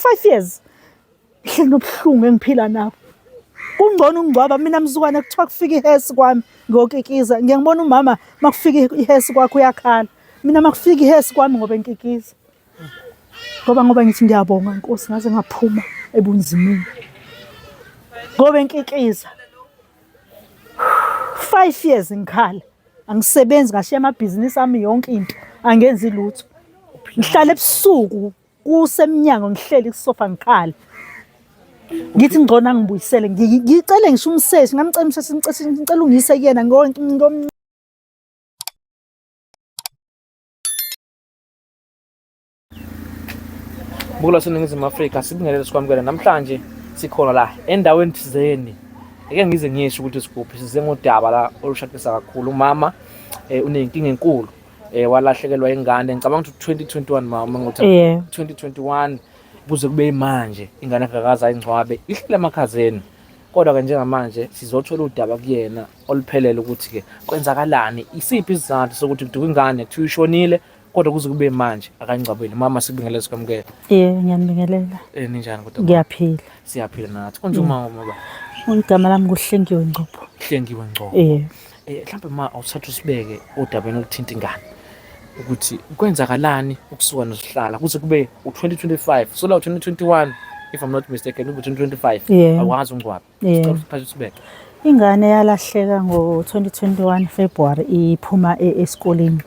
5 years ngihleli nobuhlungu engiphila nabo. Kungcono ukungcwaba mina mzukwane kuthiwa kufika ihesi kwami ngiyokikiza. Ngiye ngibona umama makufika ihesi kwakho uyakhala. Mina makufika ihesi kwami ngoba ngikikiza. Ngoba ngithi ngiyabonga Nkosi ngaze ngaphuma ebunzimeni. Ngoba ngikikiza. 5 years ngikhala. Angisebenzi ngashiya amabhizinisi ami yonke into. Angenzi lutho. Ngihlala ebusuku kusemnyango ngihleli kusofa ngikhala. Ngithi ngcono angibuyisele ngicele ngisho umseshi ngamcela umseshi ngicela ungiyise kuyena ngomncinga. Buka laseNingizimu Afrika sibingelele sikwamukele namhlanje sikhona la endaweni thizeni eke ngize ngisho ukuthi siguphi size ngodaba la olushaqisa kakhulu umama eh, unenkinga enkulu eh, walahlekelwa ingane ngicabanga ukuthi 2021 mama ngothi 2021 kuze kube manje ingane akakaze ayingcwabe ihlele emakhazeni kodwa ke njengamanje sizothola udaba kuyena oluphelele ukuthi ke kwenzakalani isiphi isizathu sokuthi kuduka ingane kuthiwa ishonile kodwa kuze kube manje akangcwabeli. Mama, sikubingelele sikwamukele. Yebo, ngiyanibingelela. Eh, ninjani kodwa? Ngiyaphila. Siyaphila nathi. Konje uma ngoba Igama lami nguHlengiwe Ngcobo. Hlengiwe Ngcobo. Yebo. Eh, mhlawumbe ma awuthatha usibeke odabeni oluthinta ingane ukuthi kwenzakalani ukusuka nosihlala kuze kube u-2025 so la u-2021 if I'm not mistaken ube 2025 Yeah. awazi ungcwaba. Yeah. Ingane yalahleka ngo-2021 February iphuma esikoleni.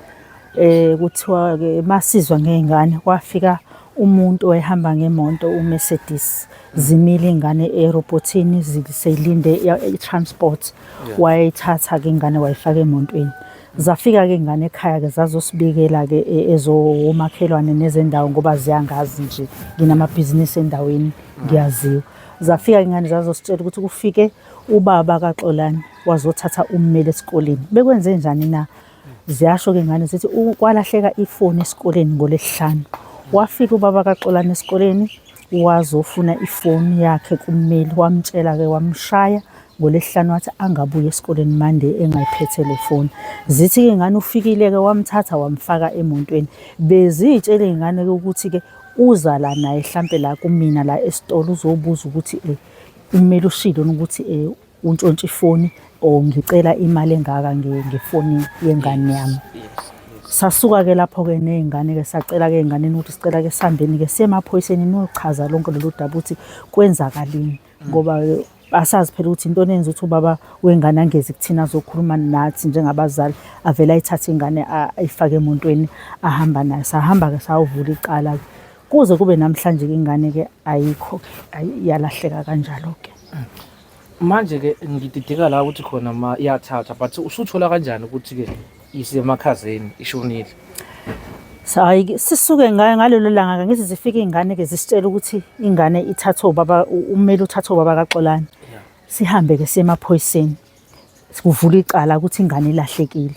Kuthiwa ke masizwa ngey'ngane kwafika umuntu owayehamba ngemoto uMercedes zimile ingane erobhothini ziseyilinde i-transport wayithatha-ke ingane wayifaka emontweni. Zafika-ke ingane ekhaya-ke zazosibikela-ke ezomakhelwane nezendawo ngoba ziyangazi nje nginamabhizinisi endaweni ngiyaziwa. Zafika ingane zazositshela ukuthi kufike ubaba kaXolani wazothatha ummeli esikoleni. Bekwenze njani na? Ziyasho ke ingane zithi kwalahleka ifoni esikoleni ngoLwesihlanu. Wafika ubaba kaXolani esikoleni wazofuna ifoni yakhe kummeli wamtshela ke wamshaya ngoLwesihlanu wathi angabuyi esikoleni Monday engayiphethe le foni. Zithi ke ingane ufikile ke wamthatha wamfaka emontweni. Beziyitshela ingane ke ukuthi ke uza la naye hlampe la kumina la esitolo uzobuza ukuthi eh ummeli ushilo ukuthi eh untshontsha ifoni or ngicela imali engaka ngefoni yengane yami. Sasuka ke lapho ke nezingane ke sacela ke enganeni ukuthi sicela ke sihambeni ke siye emaphoyiseni niyochaza lonke lolu daba ukuthi kwenzakalini ngoba asazi phela ukuthi into enenza ukuthi ubaba wengane angezi kuthina azokhuluma nathi njengabazali avele ayithathe ingane ayifake emontweni ahamba nayo. Sahamba-ke sayovula icala-ke kuze kube namhlanje-ke ingane-ke ayikho-ke yalahleka kanjalo-ke. Manje-ke ngidideka la ukuthi khona ma iyathatha but usuthola kanjani ukuthi-ke isemakhazeni ishonile? Hayi sisuke ngayo ngalelo langa ke ngithi zifike iy'ngane ke zisitshela ukuthi ingane ithathwe ubaba ummeli uthathwe ubaba kaXolani. Sihambe ke siye emaphoyiseni kuvula icala ukuthi ingane ilahlekile.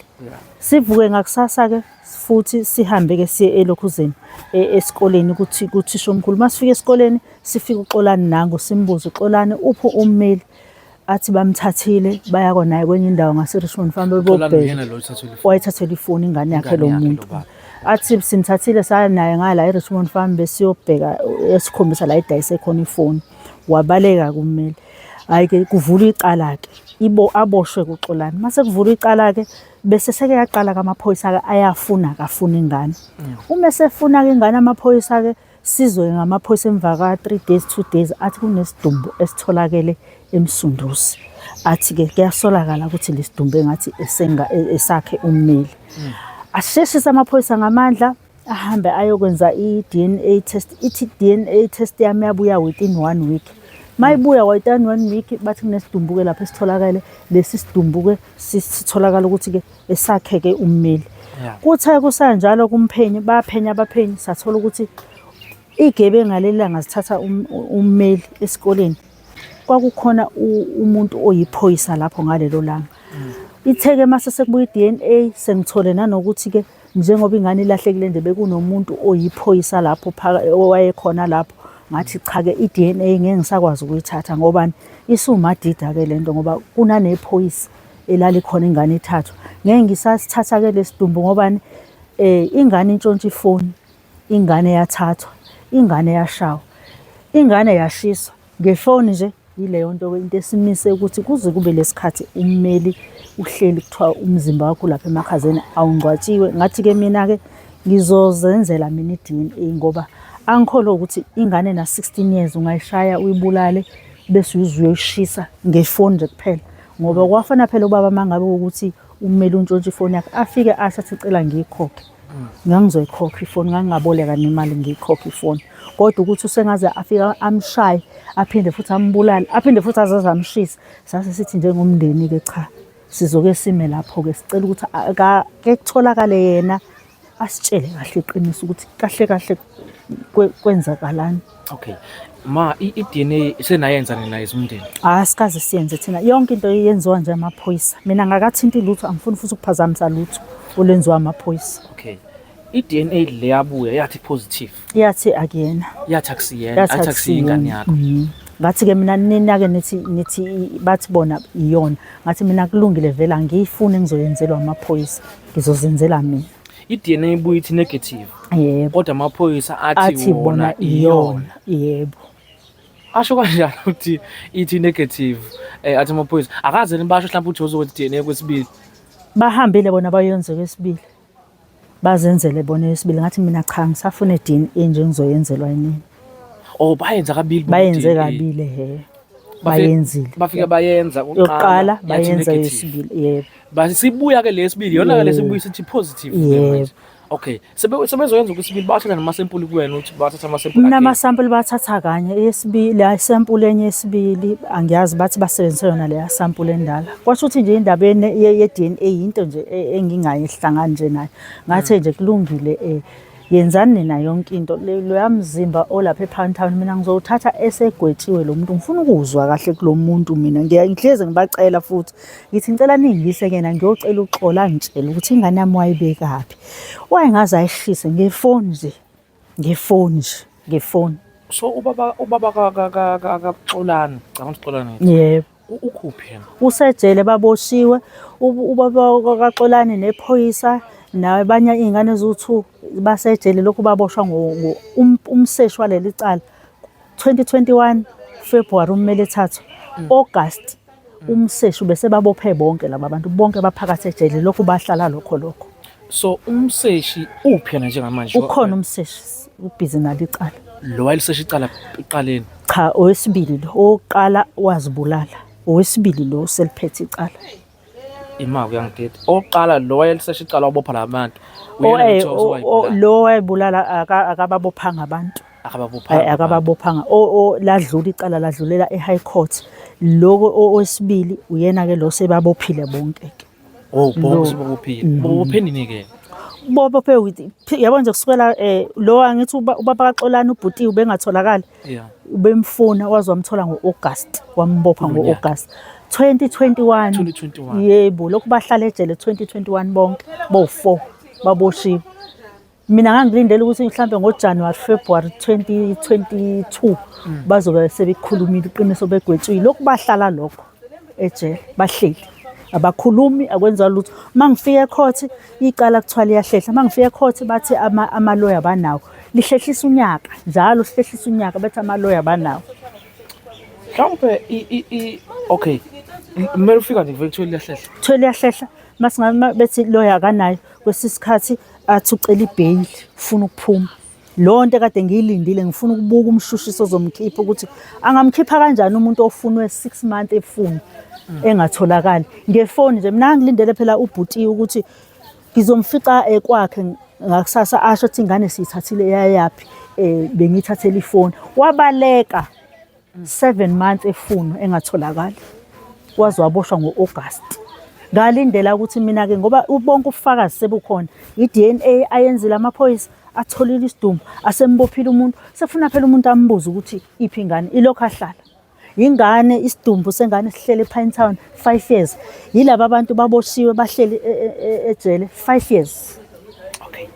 Sivuke ngakusasa ke futhi sihambe ke siye elokhuzeni esikoleni ukuthi kuthishomkhulu. Masifika esikoleni sifike uXolani nangu simbuze uXolani uphi ummeli athi bamthathile baya naye kwenye indawo ngase-Richmond Farm bebobheka wayethathelwa ifoni ingane yakhe lo muntu athi simthathile saya naye ngala e-Richmond Farm besiyobheka esikhombisa la idayise khona ifoni wabaleka kummeli hhayi-ke kuvulwa icala-ke ibo aboshwe kuXolani mase kuvulwa icala-ke bese seke yaqala-ke amaphoyisa-ke ayafuna akafuna ingane uma esefuna-ke ingane amaphoyisa-ke Sizwe ngamaphoyisa emva ka-3 days 2 days athi kunesidumbu esitholakele eMsunduzi. Athi-ke kuyasolakala ukuthi lesidumbu engathi esenga esakhe ummeli. Asheshise amaphoyisa ngamandla ahambe ayokwenza i-DNA test. Ithi DNA test yami yabuya within one week. Mayibuya within one week bathi kunesidumbu-ke lapho esitholakele lesi sidumbu-ke sitholakala ukuthi-ke esakhe-ke ummeli. Kuthe kusanjalo kumphenyi baphenya abaphenyi sathola ukuthi iy'gebengu ngaleli langa zithatha ummeli esikoleni kwakukhona umuntu oyiphoyisa lapho ngalelo langa. Ithe-ke mase sekubuya i-D_N_A sengithole nanokuthi-ke njengoba ingane ilahlekile nje bekunomuntu oyiphoyisa lapho owayekhona lapho ngathi cha-ke i-D_N_A ngeke ngisakwazi ukuyithatha ngobani isumadida-ke le nto ngoba kunanephoyisa elalikhona ingane ithathwa. Ngeke ngisasithatha-ke lesidumbu ngobani ingane intshontsha ifoni, ingane yathathwa, ingane yashawa. Ingane yashiswa ngefoni nje. Yileyo nto into esimise ukuthi kuze kube lesikhathi ummeli uhleli kuthiwa umzimba wakho lapha emakhazeni awungcwatshiwe. Ngathi-ke mina-ke ngizozenzela mina i-D_N_A ngoba angikholwa ukuthi ingane na-16 years ungayishaya uyibulale bese uze uyoyishisa ngefoni nje kuphela. Ngoba kwafana phela ubaba uma ngabe ukuthi ummeli untshontshe ifoni yakhe afike asho athi cela ngiyikhokhe. Ngangizoyikhokha ifoni, ngangingaboleka nemali ngiyikhokhe ifoni. Kodwa ukuthi usengaze afike amshaye aphinde futhi ambulale aphinde futhi azaze amshise, sase sithi njengomndeni-ke cha sizoke sime lapho-ke sicela ukuthi ake kutholakale yena asitshele kahle iqiniso ukuthi kahle kahle kwenzakalani. Okay. Ma i-DNA senayenza nina as umndeni? Asikaze siyenze thina. Yonke into iyenziwa nje amaphoyisa. Mina ngakathinti lutho, angifuni futhi ukuphazamisa lutho olwenziwa amaphoyisa. Okay. I-DNA le yabuya yathi positive. Yathi akuyena. Yathi akusiyena, yathi akusiyo ingane yakho. Ngathi ke mina ninake nithi bathi bona iyona. Ngathi mina kulungile vele angiyifuni ngizoyenzelwa amaphoyisa. Ngizozenzela mina. I-DNA ibuye ithi negative. Yebo. Kodwa amaphoyisa athi wona iyona. Yebo. Asho kanjani ukuthi ithi negative athi amaphoyisa akaze nibasho mhlawumbe ukuthi uzokwenza i-DNA kwesibili. Bahambile bona bayenze kwesibili. Bazenzele bona esibili ngathi mina cha ngisafuna i-DNA nje ngizoyenzelwa yinini. Oh bayenza kabili Bayenze kabili he. Bayenzile. Bafika bayenza yokuqala bayenza yesibili yebo. Basibuya ke lesibili yona ke lesibuya sithi positive manje. Okay sebezoyenza okwesibili bathatha namasempuli kuwena ukuthi bathatha amasempuli. Mina amasempuli bathatha kanye eyesibili hayi sample enye yesibili angiyazi bathi basebenzise yona leya sample endala. Kwasho ukuthi nje indaba ye-DNA into nje engingayihlangani nje nayo. Ngathi nje kulungile yenzani nina yonke into loya mzimba olapha ePound Town mina ngizowuthatha esegwetshiwe lo muntu ngifuna ukuzwa kahle kulo muntu mina ngihlezi ngibacela futhi ngithi ngicela ningiyise kuyena ngiyocela uxolo angitshele ukuthi ingane yami wayibekaphi wayengaze ayishise ngefoni nje ngefoni nje ngefoni. So ubaba kaXolani, cabanga ukuthi Xolani. Yebo. Ukhuphi yena? Usejele baboshiwe ubaba kaXolani nephoyisa nabanye iy'ngane eziwu-2 basejele lokhu baboshwa umseshi waleli cala 2021 February ummeli ethathwa August umseshi bese babophe bonke laba bantu bonke baphakathi ejele lokhu bahlala lokho lokho. So umseshi uphi yena njengamanje? Ukhona umseshi ubhizi nalo icala. Lo wayelisesha icala ekuqaleni? Cha, owesibili lo, owokuqala wazibulala, owesibili lo seliphethe icala. Ima kuyangidida. Owokuqala lo wayelisesha icala wabopha la bantu. Lo wayebulala akababophanga abantu. Akababophanga. Akababophanga. Ladlula icala ladlulela e-High Court. Lokho owesibili uyena ke lo sebabophile bonke ke. Oh, bonke sebabophile. Babophe nini ke? Bobophe with yabo nje kusukela lo angithi ubaba kaXolani ubhuti ubengatholakali. Yeah. Ubemfuna waze wamthola ngo-August, wambopha ngo-August 2021. 2021. Yebo, lokhu bahlala ejele 2021 bonke bowu-4 baboshiwe. Mina ngangilindele ukuthi mhlambe ngoJanuary February 2022 bazobe sebekhulumile iqiniso begwetshiwe. Lokhu bahlala lokho ejele bahleli abakhulumi akwenziwa lutho. Uma ngifika ecourt icala kuthiwa liyahlehla, uma ngifika ecourt bathi amaloya banawo. Lihlehlisa unyaka njalo, sihlehlisa unyaka bethi amaloya banawo. Mhlawumbe okay kumele ufika nje kuvele kuthiwe liyahlehla. Kuthiwe liyahlehla masingabe bethi loya akanayo kwesinye isikhathi athi ucela ibheyili ufuna ukuphuma. Leyo nto ekade ngiyilindile ngifuna ukubuka umshushisi ozomkhipha ukuthi angamkhipha kanjani umuntu ofunwe 6 months efunwa engatholakali ngefoni nje. Mina ngilindele phela ubhuti ukuthi ngizomfica ekwakhe ngakusasa asho ukuthi ingane siyithathile yayaphi, bengiyithathele ifoni. Wabaleka 7 months efunwa engatholakali, waze waboshwa ngo-August. Ngalindela ukuthi mina-ke ngoba bonke ubufakazi sebukhona, i-DNA ayenzile amaphoyisa, atholile isidumbu, asembophile umuntu, sefuna phela umuntu ambuze ukuthi iphi ingane, ilokhu ahlala. Ingane, isidumbu sengane sihlele ePine Town 5 years. Yilaba abantu baboshiwe bahleli ejele 5 years. Okay.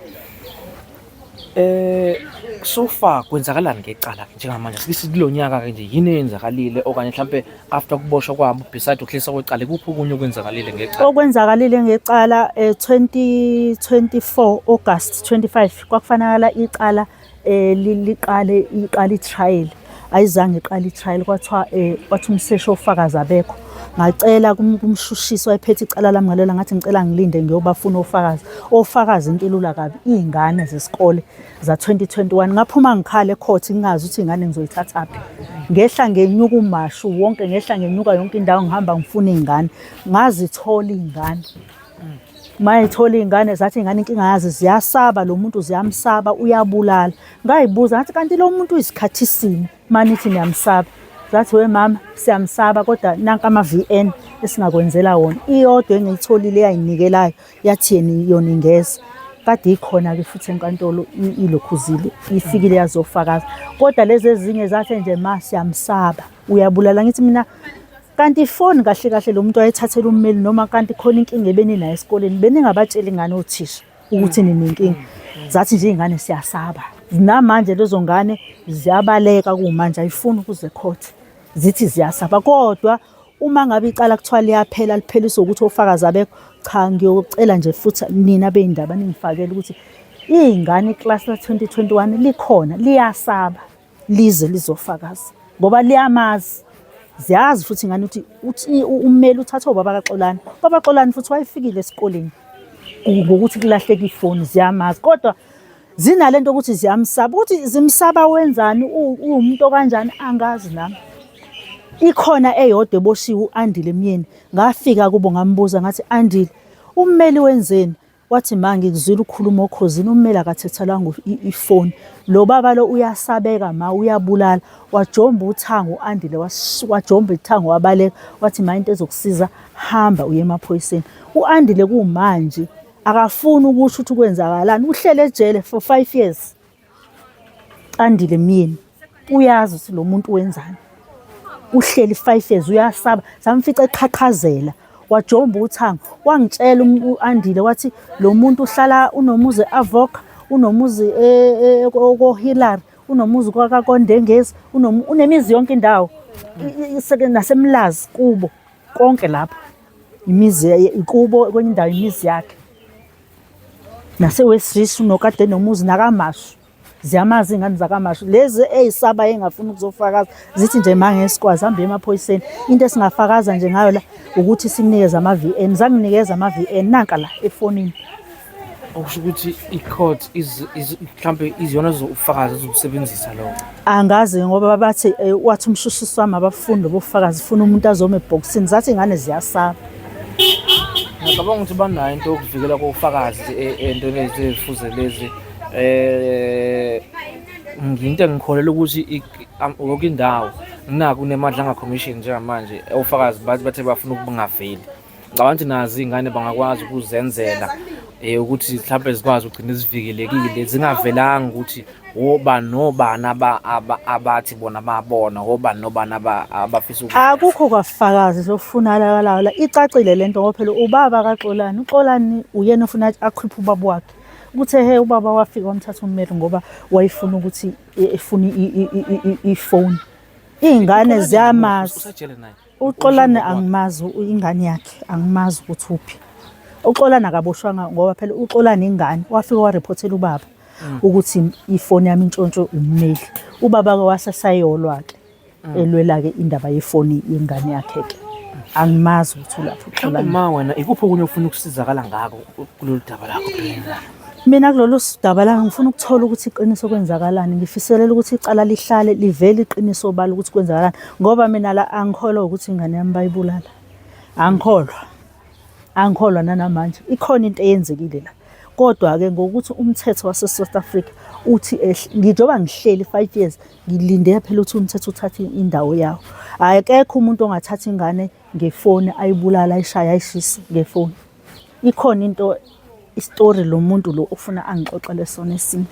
So far kwenzakalani ngecala njengamanje? Sikulonyaka ke nje yini eyenzakalile okanye mhlambe after ukuboshwa kwabo beside ukuhlisa kwecala kuphi okunye okwenzakalile ngecala? Okwenzakalile ngecala 2024 August 25 kwakufanele icala liqale iqala i-trial. Ayizange iqale i-trial kwathiwa kwathi umseshi ofakazi abekho. Ngacela kumshushisi wayephethe icala lami ngalela ngathi ngicela ngilinde ngiyobafuna ofakazi. Ofakazi into ilula kabi iy'ngane zesikole za-2021 ngaphuma ngikhala ecourt ngingazi ukuthi ingane ngizoyithathaphi. Ngehla ngenyuka umashu wonke ngehla ngenyuka yonke indawo ngihamba ngifuna iy'ngane ngazithola iy'ngane. Mayithola iy'ngane zathi iy'ngane inkinga yazi ziyasaba lo muntu ziyamsaba uyabulala. Ngayibuza ngathi kanti lo muntu uyisikhathisini uma nithi niyamsaba. Zathi we mama siyamsaba kodwa nanka ama-V_N esingakwenzela wona. Iyodwa engiyitholile eyayinikelayo yathi yena yona ingeza. Kade ikhona-ke futhi enkantolo ilokhuzile ifikile yazofakaza. Kodwa lezi ezinye zathi nje ma siyamsaba uyabulala. Ngithi mina kanti ifoni kahle kahle lo muntu wayethathela ummeli noma kanti khona inkinga ebeninayo esikoleni beningabatsheli ngane othisha ukuthi ninenkinga. Zathi nje iy'ngane siyasaba. Namanje lezo ngane ziyabaleka kumanje ayifuni ukuza ecourt. Zithi ziyasaba kodwa uma ngabe icala kuthiwa liyaphela lipheliswe ukuthi ofakazi abekho, cha ngiyocela nje futhi nina bey'ndaba ningifakele ukuthi iy'ngane iklasi la-2021 likhona liyasaba lize lizofakaza ngoba liyamazi. Ziyazi futhi ingane ukuthi uthi ummeli uthathwe ubaba kaXolani. Ubaba kaXolani futhi wayefikile esikoleni ngokuthi kulahleke ifoni ziyamazi kodwa zinalento ukuthi ziyamsaba ukuthi zimsaba wenzani uwumuntu okanjani angazi nami. Ikhona eyodwa eboshiwe u-Andile Myeni ngafika kubo ngambuza ngathi Andile ummeli wenzeni? Wathi ma ngikuzwile ukhuluma okhozini ummeli akathethelwanga ifoni. Lo baba lo uyasabeka ma uyabulala. Wajomba uthango u-Andile wajomba ithango wabaleka. Wathi ma into ezokusiza hamba uye emaphoyiseni. U-Andile kumanje akafuni ukusho ukuthi kwenzakalani. Uhlele ejele for 5 years. Andile Myeni uyazi ukuthi lo muntu wenzani. Uhleli 5 years uyasaba. Samfica eqhaqhazela. Wajomba uthango. Wangitshela u-Andile wathi lo muntu uhlala unomuzi e-Avoca, unomuzi ko-Hillary, unomuzi kwakaKondengezi, unemizi yonke indawo. NaseMlazi kubo konke lapho. Imizi ikubo kwenye indawo imizi yakhe. Nase-West Ridge unokade nomuzi nakaMashu. Ziyamazi iy'ngane zakaMashu lezi ey'saba engafuni ukuzofakaza zithi nje ma ngeke sikwazi hambe emaphoyiseni. Into esingafakaza nje ngayo la ukuthi sikunikeze ama-V_N. Zanginikeza ama-V_N nanka la efonini. Okusho ukuthi i-court mhlampe iziyona ezofakaza ezobusebenzisa lokho. Angazi ngoba bathi wathi umshushisi wami abafundi bofakazi funa umuntu azoma ebhokisini zathi ingane ziyasaba. Ngiyacabanga ukuthi banayo into yokuvikela kofakazi entweni ezifuze lezi. Nginto engikholelwa ukuthi yonke indawo naku kuneMadlanga Commission njengamanje ofakazi bathi bathe bafuna ukungaveli. Ngicabanga ukuthi nazo iy'ngane bangakwazi ukuzenzela ukuthi mhlampe zikwazi ukugcina zivikelekile zingavelanga ukuthi obani nobani abathi bona babona obani nobani abafisa ukuvela. Akukho kwafakazi lofunakalayo la, icacile lento ngoba phela ubaba kaXolani, uXolani uyena ofuna akhiphe ubaba wakhe. Ukuthi ehe ubaba wafika wamthatha ummeli ngoba wayefuna ukuthi efuna ifoni. Iy'ngane ziyamazi. Usajele naye. UXolani angimazi ingane yakhe angimazi ukuthi uphi. UXolani akaboshwanga ngoba phela uXolani ingane wafika warephothela ubaba ukuthi ifoni yami intshontshwe ummeli. Ubaba-ke wasesayolwa-ke elwela-ke indaba yefoni yengane yakhe-ke. Angimazi ukuthi ulaphi uXolani. Ma wena ikuphi okunye ofuna ukusizakala ngako kulolu daba lakho Brenda? Mina kulolu daba lami ngifuna ukuthola ukuthi iqiniso kwenzakalani. Ngifiselela ukuthi icala lihlale livele iqiniso obala ukuthi kwenzakalani ngoba mina la angikholwa ukuthi ingane yami bayibulala. Angikholwa. Angikholwa nanamanje. Ikhona into eyenzekile la. Kodwa-ke ngokuthi umthetho wase-South Africa uthi njengoba ngihleli 5 years ngilinde phela ukuthi umthetho uthathe indawo yawo. Akekho umuntu ongathatha ingane ngefoni ayibulala ayishaye ayishise ngefoni. Ikhona into isitori lo muntu lo ofuna angixoxele sona esinye.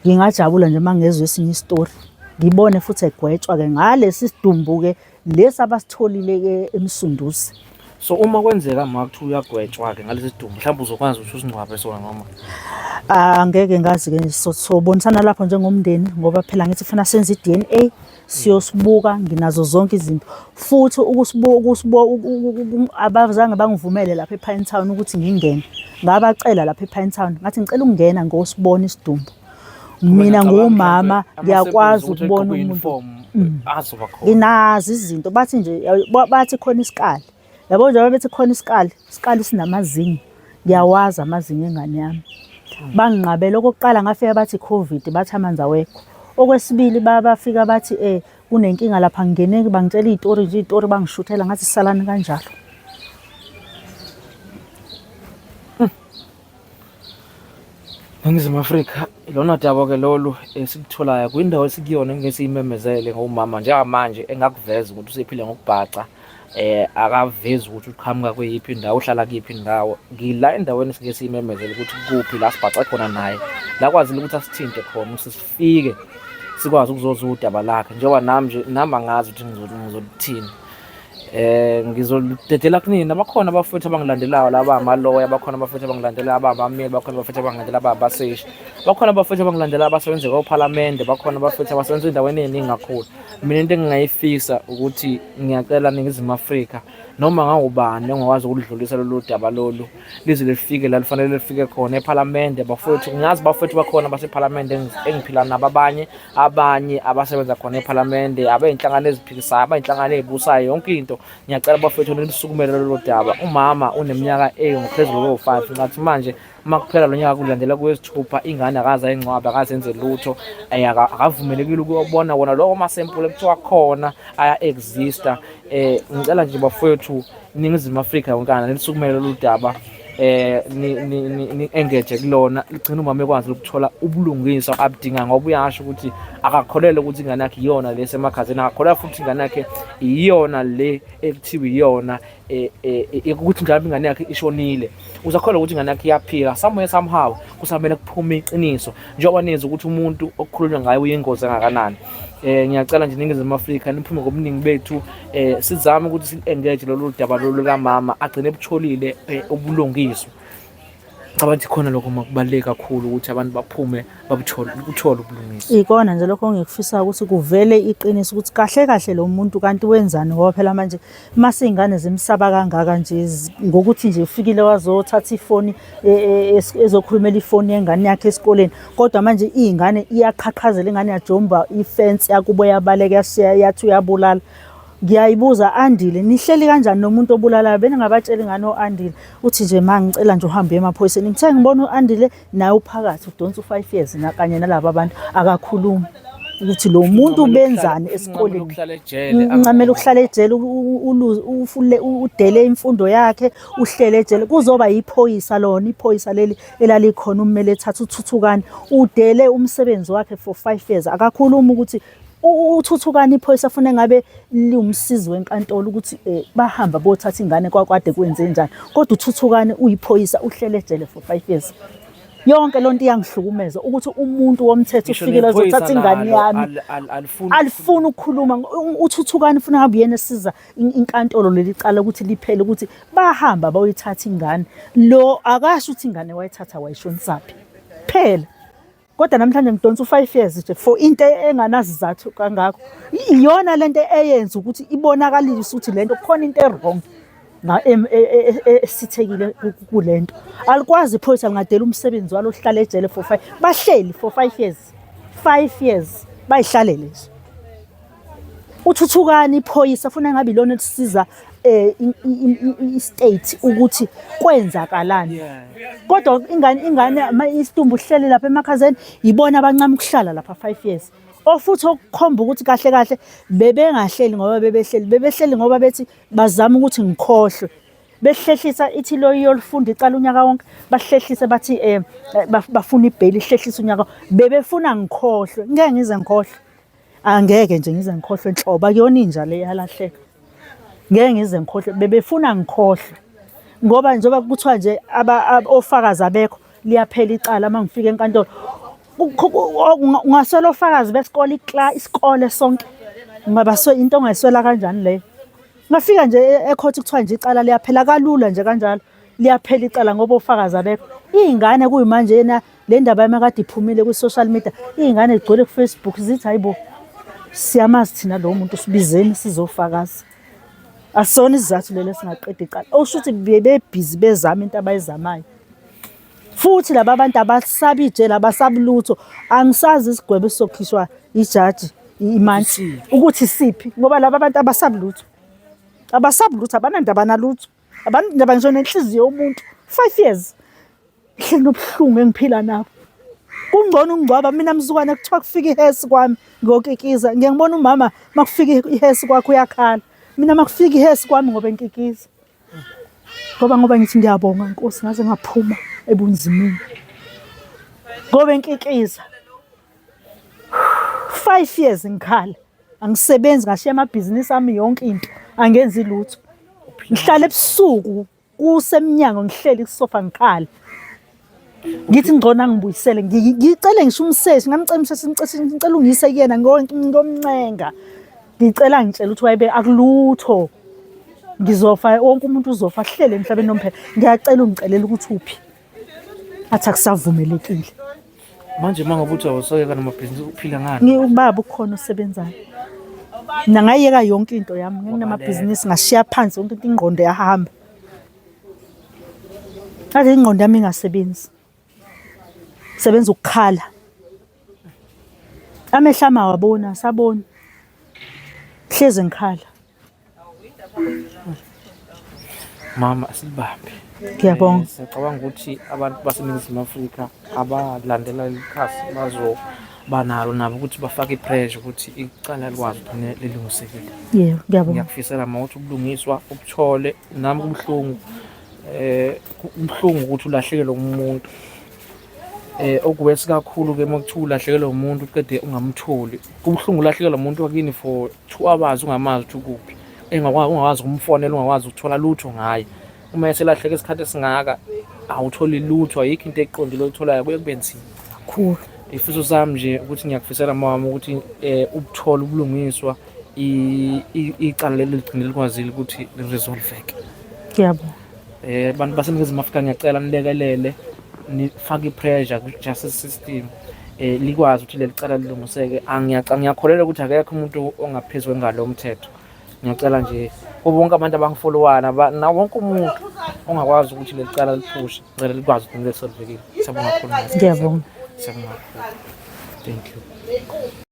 Ngingajabula nje uma ngezwe esinye isitori. Ngibone futhi egwetshwa-ke ngalesi sidumbu-ke lesi abasitholile-ke eMsunduzi. So uma kwenzeka ma kuthiwa uyagwetshwa-ke ngalesi sidumbu mhlawumbe uzokwazi ukuthi usingcwabe sona noma? Angeke ngazi-ke sobonisana lapho njengomndeni ngoba phela ngithi funa senze i-D_N_A siyosibuka nginazo zonke izinto futhi ukusibuka abazange bangivumele lapha ePine Town ukuthi ngingene. Ngabacela lapha ePine Town ngathi ngicela ukungena ngosibona isidumbu. Mina nguwumama ngiyakwazi ukubona umuntu. Azoba khona. Nginazo izinto bathi nje bathi khona isikali. Yabo njengoba bethi khona isikali, isikali sinamazinyo. Ngiyawazi amazinyo engane yami. Banginqabela okokuqala ngafika bathi COVID bathi amanzi awekho. Okwesibili bafika bathi kunenkinga lapha ngingeneki bangitshela iy'tori nje iy'tori bangishuthela ngathi salani kanjalo. Ningizimu Afrika ilona daba-ke lolu esikutholayo kwindawo esikuyona engeke siyimemezele ngomama njengamanje engakuveza ukuthi usephila ngokubhaca akavezi ukuthi uqhamuka kweyiphi indawo uhlala kuyiphi indawo ngila endaweni esike siyimemezele ukuthi kuphi la sibhace khona naye la kwazile ukuthi asithinte khona ukuthi sifike sikwazi ukuzozwa udaba lakhe njengoba nami nje nami angazi ukuthi ngizothini. Ngizolidedela kunina bakhona abafowethu abangilandelayo laba amaloya bakhona abafowethu abangilandelayo ababameli bakhona abafowethu abangilandela ababaseshi bakhona abafowethu abangilandelayo abasebenza kophalamende bakhona abafowethu abasebenza endaweni eningi kakhulu. Mina into engingayifisa ukuthi ngiyacela Ningizimu Afrika noma ngawubani ongakwazi ukuludlulisa lolu daba lolu lize lifike la lifanele lifike khona ephalamende bafowethu. Ngiyazi bafowethu bakhona basephalamende engiphila nabo abanye abanye abasebenza khona ephalamende abayinhlangano eziphikisayo abayinhlangano ezibusayo yonke into. Ngiyacela bafowethu nilisukumele lolu daba. Umama uneminyaka engaphezulu kowu-5 ngathi manje uma kuphela lo nyaka kulandela kwesithupha ingane akaze ayingcwabe akaze enze lutho, akavumelekile ukuyobona wona lowo masempula ekuthiwa khona aya-exista. Ngicela nje bafowethu iNingizimu Afrika yonkana nilisukumele lolu daba, ni engage kulona ligcina umama ekwazi ukuthola ubulungiswa abudinga ngoba uyasho ukuthi akakholelwa ukuthi ingane yakhe iyona le esemakhazeni, akakholelwa futhi ingane yakhe iyona le ekuthiwa iyona ukuthi mhlawumbe ingane yakhe ishonile. Usakholwa ukuthi ingane yakhe iyaphila somewhere somehow kusamele kuphume iqiniso njengoba nizwa ukuthi umuntu okukhulunywa ngaye uyingozi engakanani. Ngiyacela nje Ningizimu Afrika niphume ngobuningi bethu, sizame ukuthi si-engage lolu daba lolu kamama agcine ebutholile ubulungiswa. Ngicabanga ukuthi khona lokho makubaluleke kakhulu ukuthi abantu baphume babuthole uthole ubulungiswa. Ikona nje lokho engikufisayo ukuthi kuvele iqiniso ukuthi kahle kahle lo muntu kanti wenzani ngoba phela manje mase iy'ngane zimsaba kangaka nje ngokuthi nje ufikile wazothatha ifoni ezokhulumela ifoni yengane yakhe esikoleni, kodwa manje iy'ngane iyaqhaqhazela ingane yajomba ifensi yakubo yabaleka yashiya yathi uyabulala. Ngiyayibuza Andile, nihleli kanjani nomuntu obulalayo? Beningabatsheli ngani o-Andile? Uthi nje ma ngicela nje uhambe uye emaphoyiseni. Ngithe ngibona u-Andile naye uphakathi udonsa u-5 years kanye nalaba bantu akakhulumi ukuthi lo muntu benzani esikoleni. Uncamela ukuhlala ejele, udele imfundo yakhe, uhlele ejele. Kuzoba yiphoyisa lona, iphoyisa leli elalikhona ummeli ethatha uThuthukani, udele umsebenzi wakhe for 5 years. Akakhulumi ukuthi uThuthukani iphoyisa funa ngabe liwumsizi wenkantolo ukuthi bahamba bothatha ingane kwakwade kwenze njani, kodwa uThuthukani uyiphoyisa uhlele ejele for 5 years. Yonke lonto iyangihlukumeza ukuthi umuntu womthetho ufikile azothatha ingane yami alifuni ukukhuluma. uThuthukani ufuna ngabe uyena esiza inkantolo leli cala ukuthi liphele ukuthi bahamba bayoyithatha ingane. Lo akasho ukuthi ingane wayithatha wayishonisaphi phela. Kodwa namhlanje ngidonsa u-5 years nje for into enganazizathu kangako. Iyona lento eyenza ukuthi ibonakalise ukuthi lento kukhona into e-wrong esithekile kulento. Alikwazi iphoyisa lingadela umsebenzi walo ohlala ejele for 5, bahleli for 5 years. 5 years bayihlalele nje. Uthuthukani iphoyisa funa ngabe ilona elisiza i-state ukuthi kwenzakalani. Kodwa ingane isitumbu uhleli lapha emakhazeni yibona abancama ukuhlala lapha 5 years. Ofuthi okukhomba ukuthi kahle kahle bebengahleli ngoba bebehleli, bebehleli ngoba bethi bazama ukuthi ngikhohlwe. Behlehlisa ithi lo iyolifunda icala unyaka wonke, bahlehlise bathi bafuna ibheli ihlehlisa unyaka. Bebefuna ngikhohlwe, ngeke ngize ngikhohlwe. Angeke nje ngize ngikhohlwe nhlobo, akuyona inja le yalahleka. Ngeke ngize ngikhohlwe, bebefuna ngikhohlwe. Ngoba njengoba kuthiwa nje ofakazi abekho, liyaphela icala uma ngifika enkantolo. Ungaswela ofakazi besikole, isikole sonke. Ungabaswela into ongayiswela kanjani leyo? Ngafika nje ecourt kuthiwa nje icala liyaphela kalula nje kanjalo. Liyaphela icala ngoba ofakazi abekho. Iy'ngane kuyimanje yena le ndaba yami kade iphumile kwi-social media, iy'ngane zigcwele ku-Facebook zithi hayibo siyamazi thina lowo muntu sibizeni sizofakaza. Asona isizathu lelo esingaqeda icala. Okusho ukuthi bebebhizi bezama into abayizamayo. Futhi laba bantu abasabi ijele, abasabi lutho. Angisazi isigwebo esizokhishwa ijaji. Imantshi ukuthi siphi, ngoba laba abantu abasabi lutho, abasabi lutho, abanandaba nalutho, abanandaba ngisho nenhliziyo yomuntu. 5 years ngihleli nobuhlungu engiphila nabo. Kungcono ukungcwaba mina mzukwane kuthiwa kufika ihesi kwami ngiyokikiza. Ngiye ngibona umama makufika ihesi kwakhe uyakhala, mina makufika ihesi kwami ngoba enkikiza. Ngoba ngithi ngiyabonga Nkosi ngaze ngaphuma ebunzimeni. Ngoba enkikiza. 5 years ngikhala. Angisebenzi, ngashiya amabhizinisi ami yonke into. Angenzi lutho. Ngihlala ebusuku kusemnyango ngihleli kusofa ngikhala. Ngithi ngcono angibuyisele, ngicele ngisho umseshi, ngamcela umseshi, ngicela ungiyise kuyena ngiyomncenga. Ngicela ngitshela ukuthi wayebe akulutho. Ngizofa, wonke umuntu uzofa, ahlele emhlabeni nomphela. Ngiyacela ungicelela ukuthi uphi. Athi akusavumelekile. Manje uma ngabe uthi awusayeka namabhizinisi uphila ngani? Ubaba ukhona osebenzayo. Mina ngayeka yonke into yami, nginamabhizinisi ngashiya phansi yonke into, ingqondo yahamba. Ngaze ingqondo yami ingasebenzi. Sebenza ukukhala. Amehlo ami awaboni, asaboni. Hlezi ngikhala. Mama, asilibambe. Ngiyabonga. Siyacabanga ukuthi abantu baseNingizimu Afrika abalandela leli khasi bazoba nalo nabo ukuthi bafake i-pressure ukuthi icala likwazi ukuthi lilungisekile. Yebo, ngiyabonga. Ngiyakufisela ma ukuthi ubulungiswa ubuthole, nami kubuhlungu, kubuhlungu ukuthi ulahlekelwe umuntu. Okuwesi kakhulu ke uma kuthiwa ulahlekelwe umuntu uqede ungamtholi. Kubuhlungu ulahlekelwa umuntu wakini for 2 hours ungamazi ukuthi ukuphi. Ungakwazi ukumfonela, ungakwazi ukuthola lutho ngaye. Uma eselahleke isikhathi esingaka awutholi lutho, ayikho into eqondile oyitholayo, kuye kube nzima kakhulu. Isifiso sami nje ukuthi ngiyakufisela mama ukuthi ubuthole ubulungiswa, icala leli ligcine likwazile ukuthi liresolveke. Ngiyabonga. Abantu baseNingizimu Afrika ngiyacela nilekelele, nifake i-pressure kwi-justice system, likwazi ukuthi leli cala lilungiseke. Ngiyakholelwa ukuthi akekho umuntu ongaphezu kwengalo yomthetho. Ngiyacela nje kubo bonke abantu abangifollowayo, na wonke umuntu ongakwazi ukuthi leli cala liphushe, ngicela likwazi ukuthi liresolvekile. Siyabonga kakhulu. Ngiyabonga. Siyabonga kakhulu. Thank you.